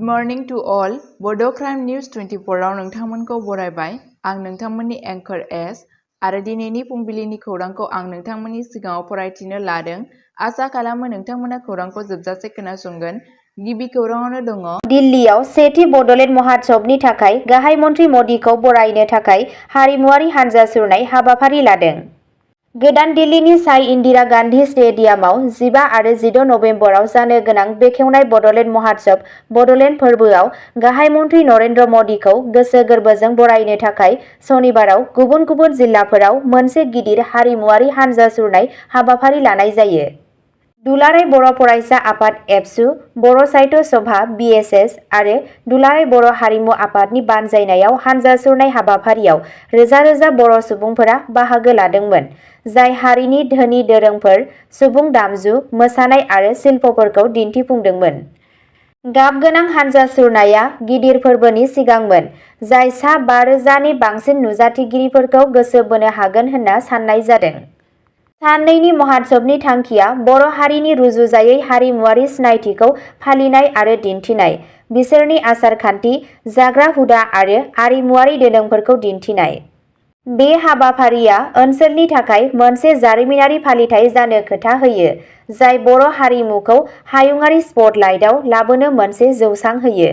morning to all. Bodo News 24 आव नोंथांमोनखौ बरायबाय। आं नोंथांमोननि एंकर एस आरो दिनैनि फुंबिलिनि खौरांखौ आं नोंथांमोननि सिगाङाव फरायथिनो लादों। आसा खालामो नोंथांमोना खौरांखौ जोबजासे खोनासंगोन। गिबि खौराङावनो दङ। दिल्लीयाव सेथि बड'लेण्ड महात्सबनि थाखाय गाहाय मन्थ्रि मदिखौ बरायनो थाखाय हारिमुआरि हानजा सुरनाय हाबाफारि लादों। गोदान दिल्लीनि साई इन्दिरा गान्धी स्टेडियामाव 15 आरो 16 नबेम्बराव जानो गोनां बेखेवनाय बड'लेण्ड महात्सब बड'लेण्ड फोरबोआव गाहाय मन्थ्रि नरेन्द्र मदिखौ गोसो गोरबोजों बरायनो थाखाय सनिबाराव गुबुन गुबुन जिल्लाफोराव मोनसे गिदिर हारिमुआरि हानजा सुरनाय हाबाफारि लानाय जायो। दुलाराय बर' फरायसा आफाद एबसु, बर' साहित्य सभा (BSS) आरो दुलाराय बर' हारिमु आफादनि बानजायनायाव हानजा सुरनाय हाबाफारियाव रोजा रोजा बर' सुबुंफोरा बाहागो लादोंमोन, जाय हारिनि धोनि दोरोंफोर, सुबुं दामजु, मोसानाय आरो शिल्पफोरखौ दिन्थिफुंदोंमोन। गाबगोनां हानजा सुरनाया गिदिर फोरबोनि सिगांमोन, जाय सा 5,000 नि बांसिन नुजाथिगिरिफोरखौ गोसो बोनो हागोन होनना साननाय जादों। साननैनि महात्सबनि थांखिया बर' हारिनि रुजुजायै हारिमुआरि सिनायथिखौ फालिनाय आरो दिन्थिनाय, बिसोरनि आसार-खान्थि, जाग्रा हुदा आरो आरिमुआरि दोरोंफोरखौ दिन्थिनाय। बे हाबाफारिया ओनसोलनि थाखाय मोनसे जारिमिनारि फालिथाय जानो खोथा होयो, जाय बर' हारिमुखौ हायुंआरि स्पटलाइटआव लाबोनो मोनसे जौसां होयो।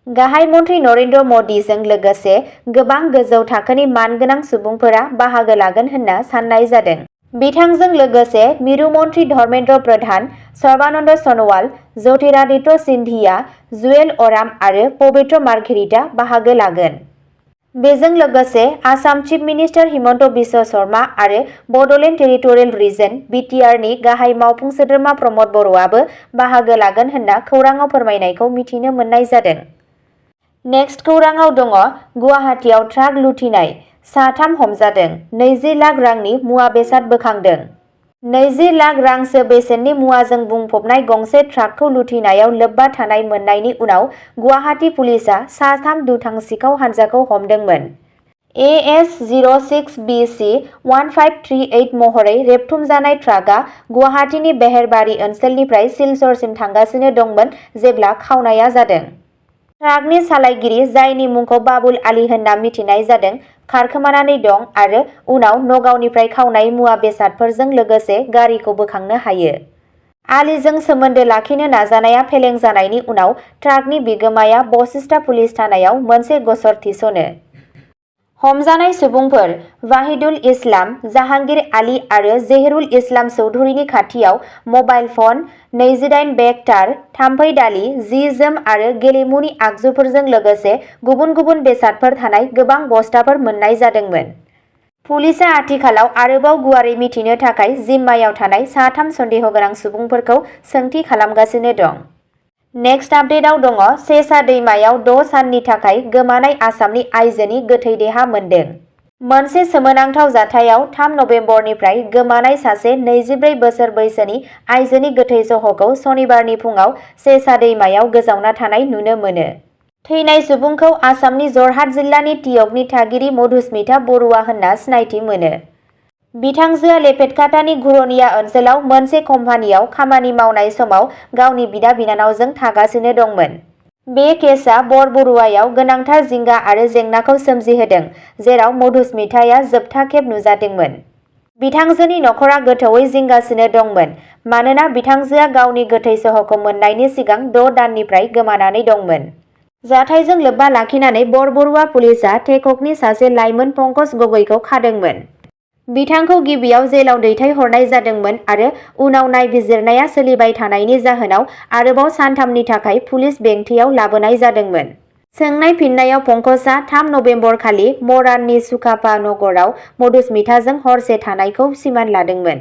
गाहाय मन्थ्रि नरेन्द्र मदिजों लोगोसे गोबां गोजौ थाखोनि मानगोनां सुबुंफोरा बाहागो लागोन होनना साननाय जादों। बिथांजों लोगोसे मिरु मन्थ्रि धर्मेन्द्र प्रधान, सर्बानन्द सन'वाल, ज्योतिरादित्य सिन्धिया, जुएल अराम आरो पवित्र मार्घेरिटा बाहागो लागोन। बेजों लोगोसे आसाम चिफ मिनिस्टार हिमन्त बिश्व शर्मा आरो बड'लेण्ड टेरिटरियेल रिजन (BTR) नि गाहाय मावफुं सोद्रोमा प्रमद बर'आबो बाहागो लागोन होनना खौराङाव फोरमायनायखौ मिथिनो मोननाय जादों। नेक्स्ट खौराङाव दङ। गुवाहाटीआव ट्राक लुथिनाय, सा-3 हमजादों, 20 लाख रांनि मुवा बेसाद बोखांदों। 20 लाख रांसो बेसेननि मुवाजों बुंफबनाय गंसे ट्राकखौ लुथिनायाव लोब्बा थानाय मोननायनि उनाव गुवाहाटी पुलिसआ सा-3 दुथां सिखाव हानजाखौ हमदोंमोन। AS06BC 1538 महरै रेबथुमजानाय ट्राकआ गुवाहाटीनि बेहेरबारि ओनसोलनिफ्राय सिलचरसिम थांगासिनो दंमोन जेब्ला खावनाया जादों। ट्राकनि सालायगिरि, जायनि मुंखौ बाबुल आली होनना मिथिनाय जादों, खारखोमानानै दं आरो उनाव नगावनिफ्राय खावनाय मुवा बेसादफोरजों लोगोसे गारिखौ बोखांनो हायो। आलीजों सोमोन्दो लाखिनो नाजानाया फेलें जानायनि उनाव ट्राकनि बिगोमाया बशिष्टा पुलिस थानायाव मोनसे गसर थिसनो। हमजानाय सुबुंफोर वाहिदुल इस्लाम, जाहांगीर आली आरो जहिरुल इस्लाम चौधुरीनि खाथियाव मबाइल फन, 28 बेग तार, थाम्फै दालि, जि-जोम आरो गेलेमुनि आगजुफोरजों लोगोसे गुबुन गुबुन बेसादफोर थानाय गोबां बस्ताफोर मोननाय जादोंमोन। पुलिसआ आथिखालाव आरोबाव गुवारै मिथिनो थाखाय जिम्मायाव थानाय सा-3 सन्देहगोनां सुबुंफोरखौ सोंथि खालामगासिनो दं। नेक्स्ट आपडेटआव दङ। सेसा दैमायाव 6 साननि थाखाय गोमानाय आसामनि आइजोनि गोथै देहा मोनदों। मोनसे सोमोनांथाव जाथायाव 3 नबेम्बरनिफ्राय गोमानाय सासे 24 बोसोर बैसोनि आइजोनि गोथै सह'खौ सनिबारनि फुङाव सेसा दैमायाव गोजावना थानाय नुनो मोनो। थैनाय सुबुंखौ आसामनि जरहाट जिल्लानि तियकनि थागिरि मधुस्मिता बरुवा होनना सिनायथि मोनो। बिथांजोआ लेपेटकाटानि घुरनिया ओनसोलाव मोनसे कम्पानियाव खामानि मावनाय समाव गावनि बिदा-बिनानावजों थागासिनो दंमोन। बे केसआ बरुवायाव गोनांथार जिंगा आरो जेंनाखौ सोमजिहोदों, जेराव मधुस्मिताया जोबथा खेब नुजादोंमोन। बिथांजोनि नखरा गोथौवै जिंगासिनो दंमोन मानोना बिथांजोआ गावनि गोथै सह'खौ मोन्नायनि सिगां 6 दाननिफ्राय गोमानानै दंमोन। जाथायजों लोब्बा लाखिनानै बरुवा पुलिसआ टेककनि सासे लाइमोन पंकज गगैखौ खादोंमोन। बिथांखौ गिबियाव जेलाव दैथायहरनाय जादोंमोन आरो उनाव नायबिजिरनाया सोलिबाय थानायनि जाहोनाव आरोबाव सानथामनि थाखाय पुलिस बेंथियाव लाबोनाय जादोंमोन। सोंनाय फिननायाव पंकजआ 3 नबेम्बर खालि मराननि सुकाफा नगराव मधुस्मिताजों हरसे थानायखौ सिमान लादोंमोन।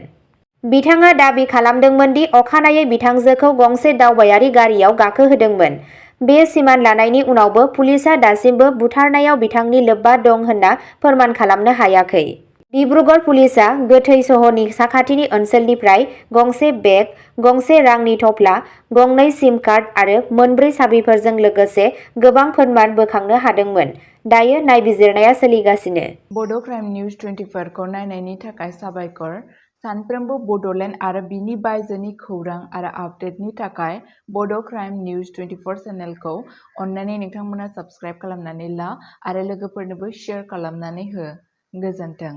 बिथाङा दाबि खालामदोंमोन दि अखानायै बिथांजोखौ गंसे दावबायारि गारियाव गाखोहोदोंमोन। बे सिमान लानायनि उनावबो पुलिसआ दासिमबो बुथारनायाव बिथांनि लोब्बा दं होनना फोरमान खालामनो हायाखै। डिब्रुगड़ पुलिसआ गोथै सह'नि साखाथिनि ओनसोलनिफ्राय गंसे बेग, गंसे रांनि थफ्ला, 2 सिम कार्ड आरो 4 साबिफोरजों लोगोसे गोबां फोरमान बोखांनो हादोंमोन। दायो नायबिजिरनाया सोलिगासिनो। बड' निउज 24 खौ नायनायनि थाखाय साबायखर। सानफ्रोमबो बड'लेण्ड आरो बिनि बायजोनि खौरां आरो आपडेटनि थाखाय बड' क्राइम निउस 24 चेनेलखौ अन्नानै नोंथांमोना साबस्क्राइब खालामनानै ला आरो लोगोफोरनोबो शेयार खालामनानै हो। गोजोन्थों।